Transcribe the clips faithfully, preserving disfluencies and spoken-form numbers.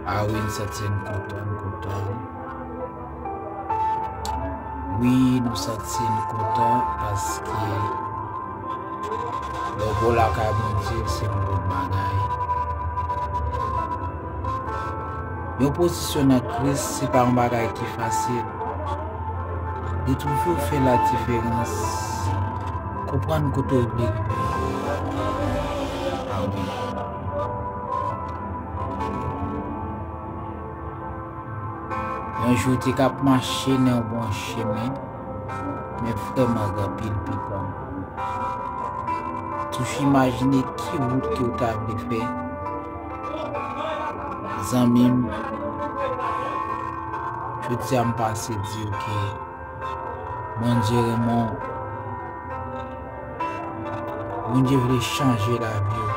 A wi, n santi n kontan, n kontan. Wi, nou santi n kontan paske lè w bon lakay Bondye, se yon bon bagay. Yon pozisyon nan Kris, se pa yon bagay ki fasil. Retwouve w fè ladiferans. Konprann kote w vle rive. A wi. Yon jou w te k ap mache nan yon bon chemen, men vrèman gen anpil pikan. Toujou imajine ki wout ke w ta vle fè. Zanmi m, jodi a m pase di w ke Bondye renmen w. Bondye vle chanje lavi w.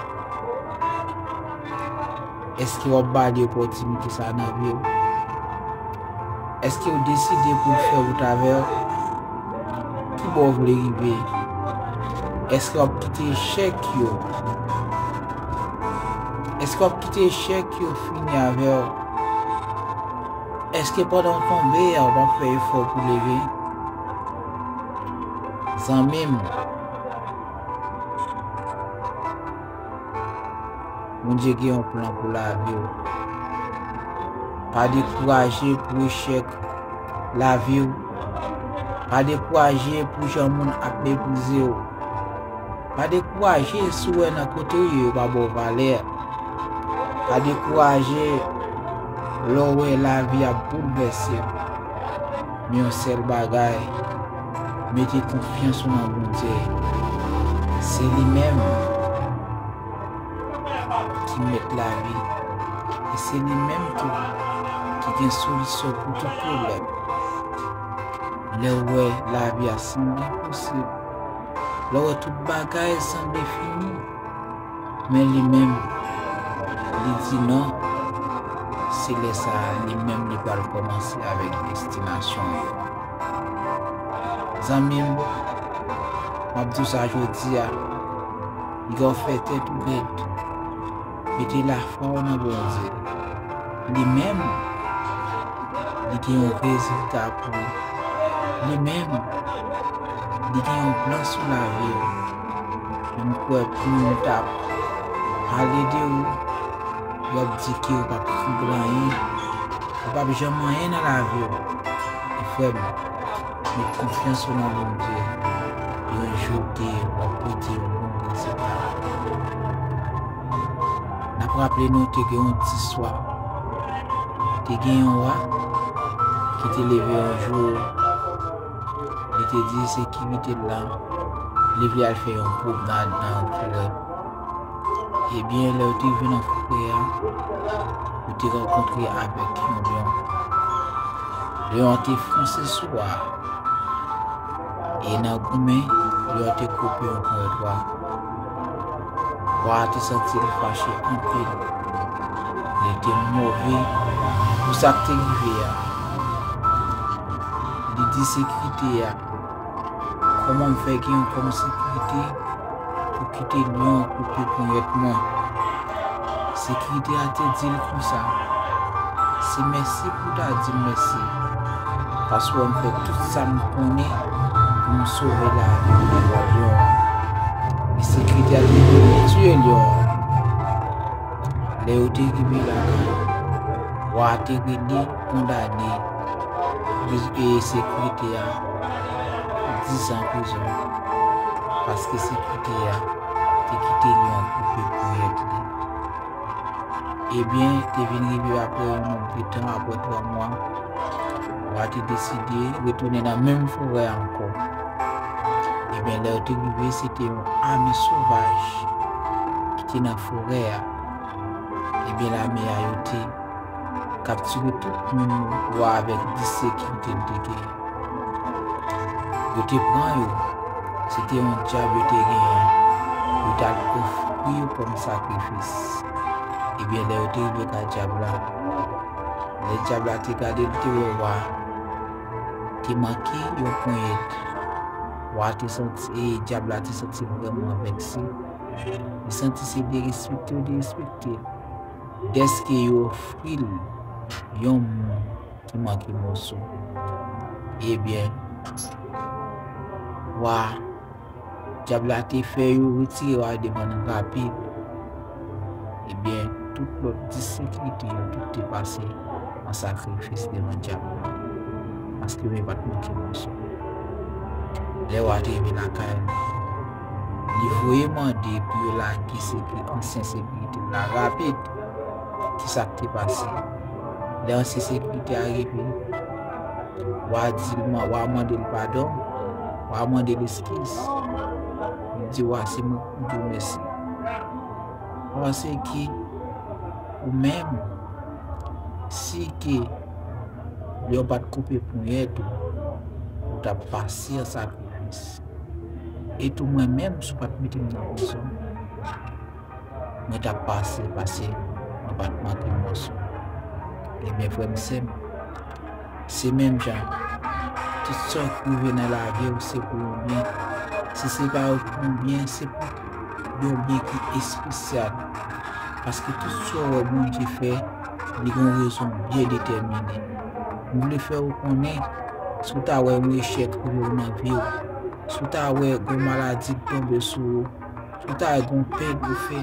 Èske w ap ba li opòtinite sa nan vi w? Èske w deside pou l fè wout avè w? Ki bò w vle rive? Èske w ap kite echèk yo? Èske w ap kite echèk yo fini avè w? Èske pandan w tonbe a, w p ap fè efò pou leve? Zanmi m, Bondye gen yon plan pou lavi w. Pa dekouraje pou echèk lavi w. Pa dekouraje pou jan moun ap meprize w. Pa dekouraje si w wè nan kote w ye yo pa ba w valè. Pa dekouraje lè w wè lavi ap boulvèse w. Men yon sèl bagay, mete konfyans ou nan Bondye. Se li menm ki mèt lavi. E se li menm tou ki gen solisyon pou tout pwoblèm. Lè w wè lavi a sanble enposib, lè w wè tout bagay sanble fini, men li menm, li di non, se lè sa a, li menm, li pral kòmanse avèk destinasyon yo. Zanmi m, m ap di w sa jodi a, piga w fè tèt ou rèd. Mete lafwa w nan Bondye. Li menm, li gen yon rezilta pou ou. Li menm, li gen yon plan sou lavi w. E m kwè pou moun t ap pale de ou, y ap di ke ou p ap sanble anyen, ou p ap janm anyen nan lavi w. E frè m, met konfyans ou nan Bondye. Yon jou w te w ap pote yon bon rezilta. N ap raple nou te gen yon ti swa, te gen yon wa ki te leve yon jou, li te di sekirite l la, li vle al fè yon pwomnad nan yon forè. Ebyen, lè yo te rive nan forè a, yo te rankontre avèk yon lyon. Lyon an te fonse sou wa a. E nan goumen, lyon an te koupe yon ponyèt wa. Wa a te santi l fache anpil. Li te move pou sa k te rive a. Li di sekirite a, kòman m fè gen yon kòm sekirite pou kite lyon an koupe ponyèt mwen? Sekirite a te di l konsa, se mèsi pou w ta di m mèsi, paske w wè m fè tout sa m konnen pou m sove lavi w devan lyon an. E sekirite a te vin tiye lyon an. Lè yo te rive lakay, wa a te rele kondane e sekirite a pou dizan prizon, paske sekirite a te kite lyon an koupe ponyèt li. Ebyen, te vin rive apre yon nonb de tan, apre twa mwa, wa te deside retounen nan menm forè a ankò. Ebyen, lè yo te rive, se te yon ame sovaj ki te nan forè a. Ebyen, lame a yo te kaptire tout moun wa avèk dis sekirite l te genyen. Yo te pran yo. Se te yon dyab yo te genyen. Yo t al ofri yo kòm sakrifis. Ebyen, lè yo te rive kay dyab la, lè dyab la te gade, l te wè wa te manke yon ponyèt. Wa te santi, e dyab la te santi l vrèman vèkse. Li santi se derespekte yo derespekte l. dèske yo ofri l yon moun ki manke mòso. Ebyen, wa, dyab la te fè yo retire wa devan l rapid. Ebyen, tout lòt dis sekirite yo, tout te pase an sakrifis devan dyab la, paske yo pa t manke mòso. Lè wa te rive lakay li, li voye mande pou yo lage seki-, ansyen sekirite la rapid, ki sa k te pase. Lè ansyen sekirite a rive, wa di l, wa mande l padon, wa mande l eskiz. Li di wa se mwen ki pou di w mèsi. Paske ou menm, si ke yo pa t koupe ponyèt ou, ou t ap pase an sakrifis. E tou mwen menm, si w pa t mete m nan prizon, mwen t ap pase, pase, mwen pa t manke mòso. Ebyen, frè m, sè m, se menm jan. Tout sa k rive nan lavi w, se pou yon byen. Si se pa pou yon byen, se pou yon byen ki espesyal. Paske tout sa w wè Bondye fè, li gen yon rezon byen detèmine. M vle fè w konnen, si w ta wè yon echèk rive w nan vi w, si w ta wè yon maladi k tonbe sou ou, si w ta wè yon pèd ou fè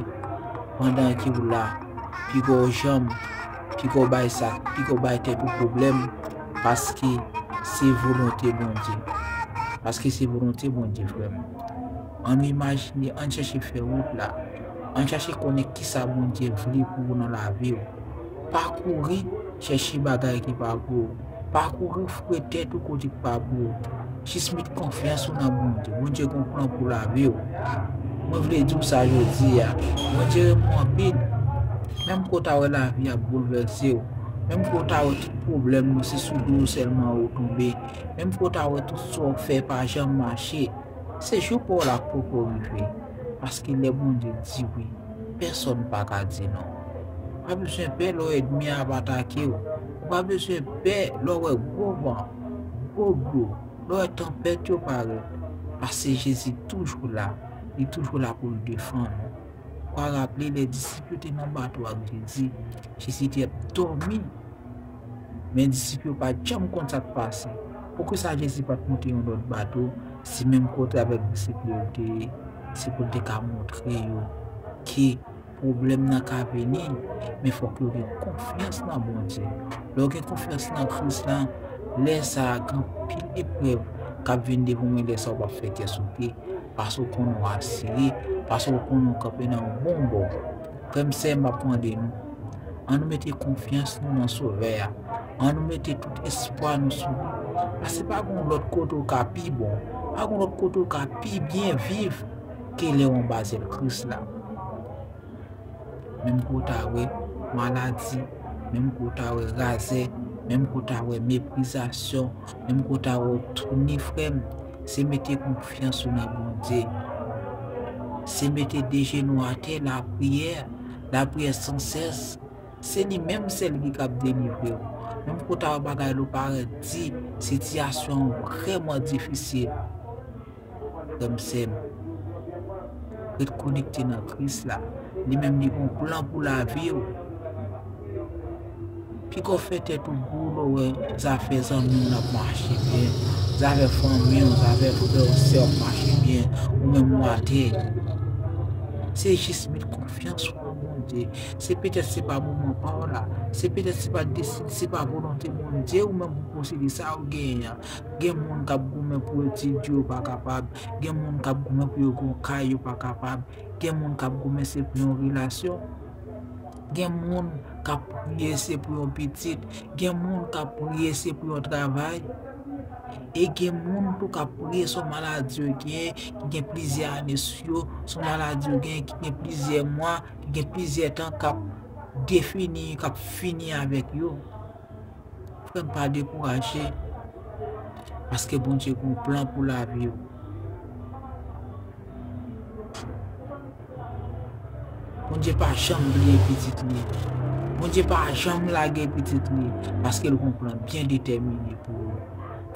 pandan ke w la, piga w janm, piga w bay sa, piga w bay tèt ou pwoblèm, paske se volonte Bondye. Paske se volonte Bondye, frè m. Ann imajine, ann chèche fè wout la. Ann chèche konnen kisa Bondye vle pou ou nan lavi w. Pa kouri chèche bagay ki pa pou ou. Pa kouri foure tèt ou kote k pa pou ou. Jis met konfyans ou nan Bondye. Bondye gen yon plan pou lavi w. Mwen vle di w sa jodi a. Bondye renmen w anpil. Menm ke w ta wè lavi ap boulvèse w. Menm ke w ta wè tout pwoblèm yo se sou do w sèlman yo tonbe. Menm ke w ta wè tout sa w fè pa janm mache. Se jou pa w la k poko rive. Paske lè Bondye di wi, pèsonn pa ka di non. Ou pa bezwen pè lè w wè ènmi a ap atake w. Ou pa bezwen pè lè w wè gwo van, gwo dlo, lè w wè tanpèt yo parèt. Paske Jezi toujou la. Li toujou la pou l defann ou. Ou ka raple lè disip yo te nan bato ak Jezi, Jezi te ap dòmi. Men disip yo pa t janm konn sa k pase. Poukisa Jezi pa t monte yon lòt bato, si menm kote avèk disip li yo te ye, se pou l te ka montre yo ke pwoblèm nan ka vini, men fòk yo gen konfyans nan Bondye. Lè w gen konfyans nan Kris la, lè sa a gen anpil eprèv k ap vin devan w, men lè sa a w p ap fè kè sote. Paske w konnen w asire, paske w konnen w kanpe nan yon bon bò. Frè m, sè m, m ap mande nou, ann nou mete konfyans nou nan Sovè a. Ann nou mete tout espwa nou sou li. Paske pa gen yon lòt kote w ka pi bon. Pa gen yon lòt kote w ka pi byen viv ke lè w anba zèl Kris la. Menm ke w ta wè maladi, menm ke w ta wè razè, menm ke w ta wè meprizasyon, menm ke w ta wè w touni, frè m, se mete konfyans ou nan Bondye. Se mete de jenou atè, lapriyè, lapriyè san sès. Se li menm sèl ki kab delivre w. Menm ke w ta wè bagay yo parèt di, sitiyasyon an vrèman difisil. Frè m, sè m, ret konekte nan Kris la. Li menm li gon plan pou lavi w. Piga w fè tèt ou gwo lè w wè zafè zanmi w n ap mache byen, zafè fanmi w, zafè frè w, sè w ap mache byen, ou menm ou atè. Se jis met konfyans ou nan Bondye. Se petèt se pa moman pa w la. Se petèt se pa desi-, se pa volonte Bondye ou menm pou posede sa ou genyen an. Gen moun k ap goumen pou etid yo, yo pa kapab. Gen moun k ap goumen pou yo gen yon kay, yo pa kapab. Gen moun k ap goumen se pou yon relasyon. Gen moun k ap priye se pou yon pitit. Gen moun k ap priye se pou yon travay. E gen moun tou k ap priye se yon maladi yo genyen, ki gen plizyè ane sou yo, se yon maladi yo genyen, ki gen plizyè mwa, ki gen plizyè tan k ap defini, k ap fini avèk yo. Frè m, pa dekouraje, paske Bondye gen yon plan pou lavi w. Bondye pa janm bliye pitit li. Bondye pa janm lage pitit li, paske l gen yon plan byen detèmine pou ou.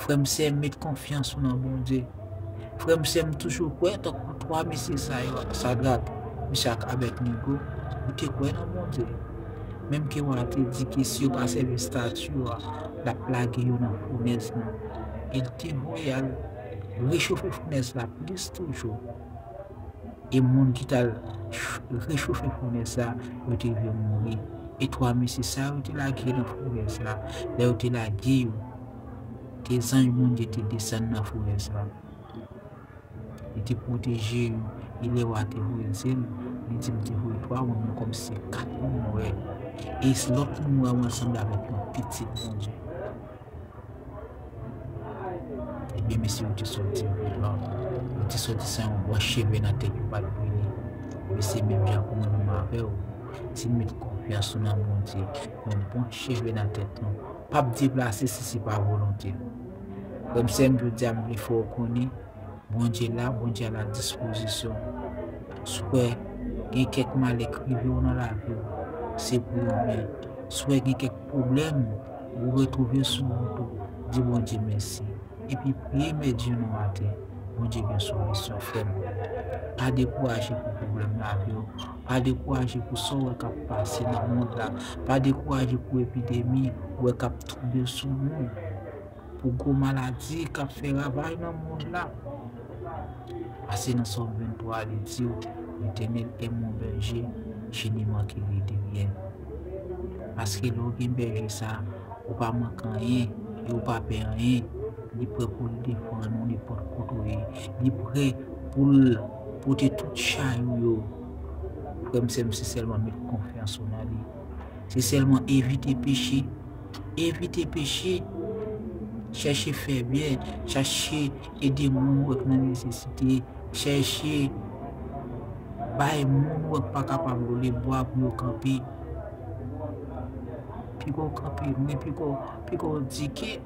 Frè m, sè m, met konfyans ou nan Bondye. Frè m, sè m, toujou kwè, tankou twa mesye sa yo, Sadrak, Mechak, Abèdnego, yo te kwè nan Bondye. Menm ke wa a te di ke si yo pa sèvi estati a, l ap lage yo nan founèz lan. E l te voye al rechofe founèz la plis toujou. E moun ki t al ch-, rechofe founèz la, yo te rive mouri. E twa mesye sa yo te lage nan founèz la, lè yo te lage yo, te zanj Bondye te desann nan founèz la. Li te pwoteje yo, e lè wa te voye di l, li di, "M te voye twa moun, men kòmsi se kat moun m wè. E lòt moun m wè, mwen sanble avèk yon pitit Bondye." Ebyen, mesye yo te sòti vivan. Yo te sòti san yon branch cheve nan tèt yo pa t brile. Mesye, menm jan pou mwen menm avè w, si n met konfyans nou nan Bondye, yon branch cheve nan tèt nou p ap deplase si se pa volonte l. Frè m, sè m, jodi a, m vle fè w konnen, Bondye la, Bondye a la dispozisyon. Si w wè gen kèk malè k rive w nan lavi w, se pou yon byen. Si w wè gen kèk pwoblèm, ou retwouve sou wout ou, di Bondye mèsi. Epi priye, met jenou atè. Bondye gen solisyon, frè m. Pa dekouraje pou pwoblèm lavi w. Pa dekouraje pou sa w wè k ap pase nan mond la. Pa dekouraje pou epidemi w wè k ap tonbe sou nou. Pou gwo maladi k ap fè ravaj nan mond la. Paske nan Sòm venntwa, li di w, L'Éternel est mon berger, je ne manquerai de rien. Paske lè w gen bèje sa, ou pa manke anyen, e ou pa pè anyen. Li prè pou l defann ou nenpòt kote w ye. Li prè pou l pote tout chay ou yo. Frè m, sè m, se sèlman met konfyans ou nan li. Se sèlman evite peche. Evite peche. Chèche fè byen. Chèche ede moun ou wè k nan nesesite. Chèche bay moun ou wè k pa kapab yo lebwa pou yo kanpe. Piko w kanpe, men piko, piko w di ke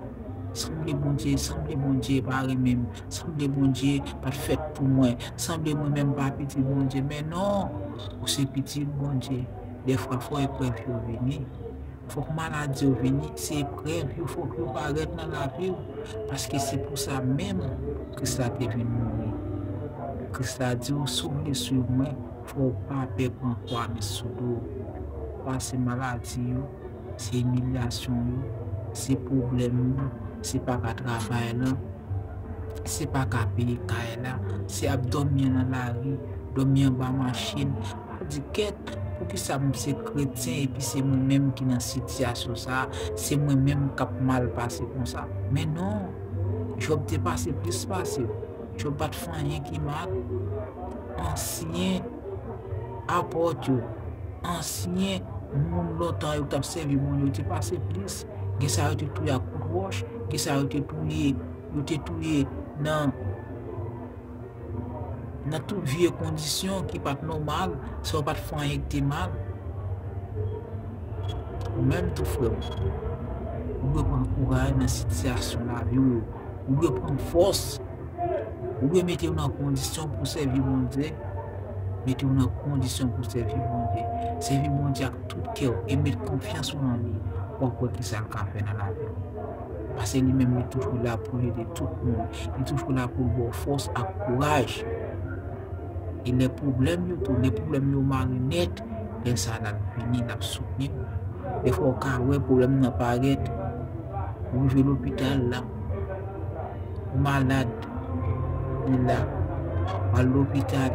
sanble Bondye, sanble Bondye pa renmen m, sanble Bondye pa t fèt pou mwen, sanble mwen menm pa pitit Bondye. Men non, ou se pitit Bondye. Dèfwa fò eprèv yo vini. Fòk maladi yo vini, se eprèv yo, fòk yo parèt nan lavi w. Paske se pou sa menm Kris la te vin mouri. Kris la di w, si w vle swiv mwen, fò w pa pè pran kwa met sou do w. Kwa se maladi yo, se imilyasyon yo, se pwoblèm yo, se pa ka travay lan, se pa ka peye kay la, se ap dòmi nan lari, dòmi anba machin. Pa di, "Kèt, poukisa m se kretyen epi se mwen menm ki nan sitiyasyon sa a, se mwen menm k ap mal pase konsa?" Men non, Jòb te pase plis pase w. Jòb pa t fè anyen ki mal. Ansyen apot yo, ansyen moun lontan yo ki t ap sèvi Bondye, yo te pase plis. Gen sa yo te touye ak kout wòch, gen sa yo te touye, yo te touye nan, nan tout vye kondisyon ki pa t nòmal, sa yo pa t fè anyen ki te mal. Ou menm tou, frè m, ou dwe pran kouraj nan sitiyasyon lavi w yo. Ou dwe pran fòs. Ou dwe mete w nan kondisyon pou sèvi Bondye. Mete w nan kondisyon pou sèvi Bondye. Sèvi Bondye ak tout kè w e met konfyans ou nan li. W ap wè kisa l ka fè nan lavi w. Paske li menm, li toujou la pou l ede tout moun. Li toujou la pou l ba w fòs ak kouraj. E lè pwoblèm yo tou, lè pwoblèm yo mare nèt, lè sa a l ap vini, l ap soutni w. Dèfwa w ka wè pwoblèm nan parèt, ou rive lopital la, ou malad, li la, ou al lopital,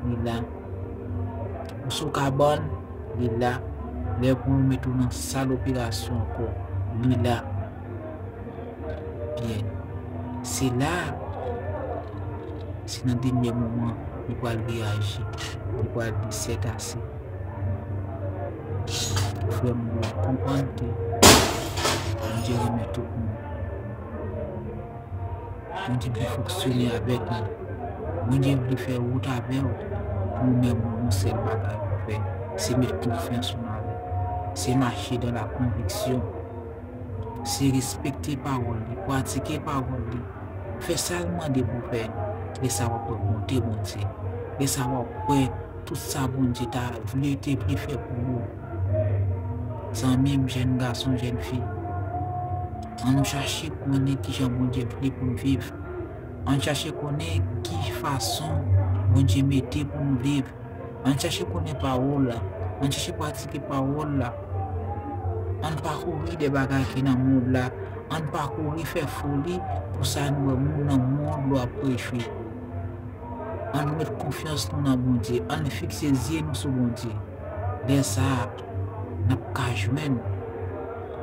li la, ou sou kabann, li la, lè pou yo mete w nan sal operasyon ankò, li la. Byen, se la, se nan dènye moman, li pral reyaji, li pral di, "C'est assez." Frè m, yo konprann ke Bondye renmen tout moun. Bondye vle fonksyone avèk nou. Bondye vle fè wout avè w. Pou ou menm, ou gon sèl bagay pou fè, se met konfyans ou nan li. Se mache dans la conviction. Se respekte pawòl li, pratike pawòl li. Fè sa l mande pou w fè. Lè sa w ap wè bonte Bondye. Lè sa w ap wè tout sa Bondye ta vle, te vle fè pou ou. Zanmi m, jèn gason, jèn fi, ann nou chache konnen kijan Bondye vle pou n viv. Ann chache konnen ki fason Bondye mete pou n viv. Ann chache konnen pawòl la. Ann chache pratike pawòl la. Ann pa kouri de bagay ki nan mond la. Ann pa kouri fè foli pou sa nou wè moun nan mond la ap rejwi. Ann met konfyans nou nan Bondye. Ann fikse zye nou sou Bondye. Lè sa a, n ap ka jwenn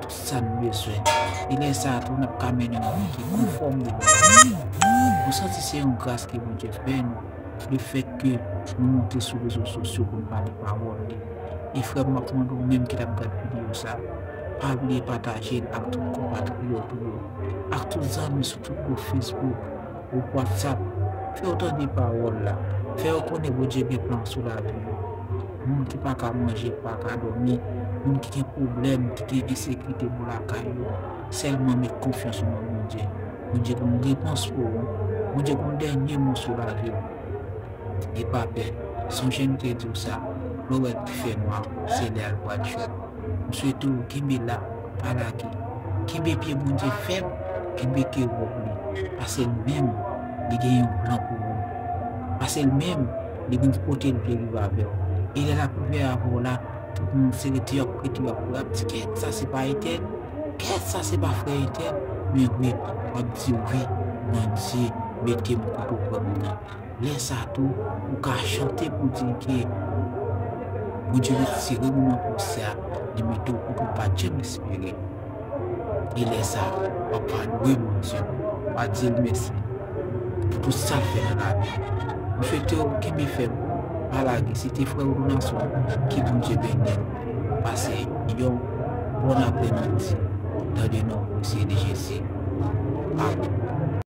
tout sa n bezwen. E lè sa a tou, n ap ka mennen yon vi ki konfòm devan Bondye. Nou santi se yon gras ke Bondye fè nou, lefètke nou monte sou rezo sosyo pou n pale pawòl li. E frè m, m ap mande w menm ki t ap gad videyo sa, pa bliye pataje l ak tout konpatriyòt ou yo, ak tout zanmi sou tout gwoup Facebook, gwoup WhatsApp. Fè yo tande pawòl la. Fè yo konnen Bondye gen plan sou lavi yo. Moun ki pa ka manje, pa ka dòmi, moun ki gen pwoblèm, ki gen ensekirite bò lakay yo, sèlman met konfyans ou nan Bondye. Bondye gon repons pou ou. Bondye gon dènye mo sou lavi w. E pa pè. Sonje m te di w sa, lè w wè l fè nwa, se lè a l pral cho. M swete w kenbe la, pa lage. Kenbe pye Bondye fèm, kenbe ke wòb li. Paske l menm, li gen yon plan pou ou. Paske l menm, li gon kote l vle rive avè w. E lè l ap rive avè w la, tout moun se rete y ap rete y ap wè, y ap di, kèt, sa se pa entèl, kèt, sa se pa frè entèl. Men wi, w ap di wi, Bondye mete m kote w kwè m nan. Lè sa tou, ou ka chante pou di ke Bondye retire ou nan pwosè a, li mete w kote w pa t janm espere. E lè sa, w ap va lwe Bondye, w ap di l mèsi pou tout sa l fè nan lavi w. M swete w kenbe fèm, pa lage, se te frè w Donasson, ke Bondye beni w. Pase yon bon aprèmidi, dans le nom aussi de Jésus. Amen.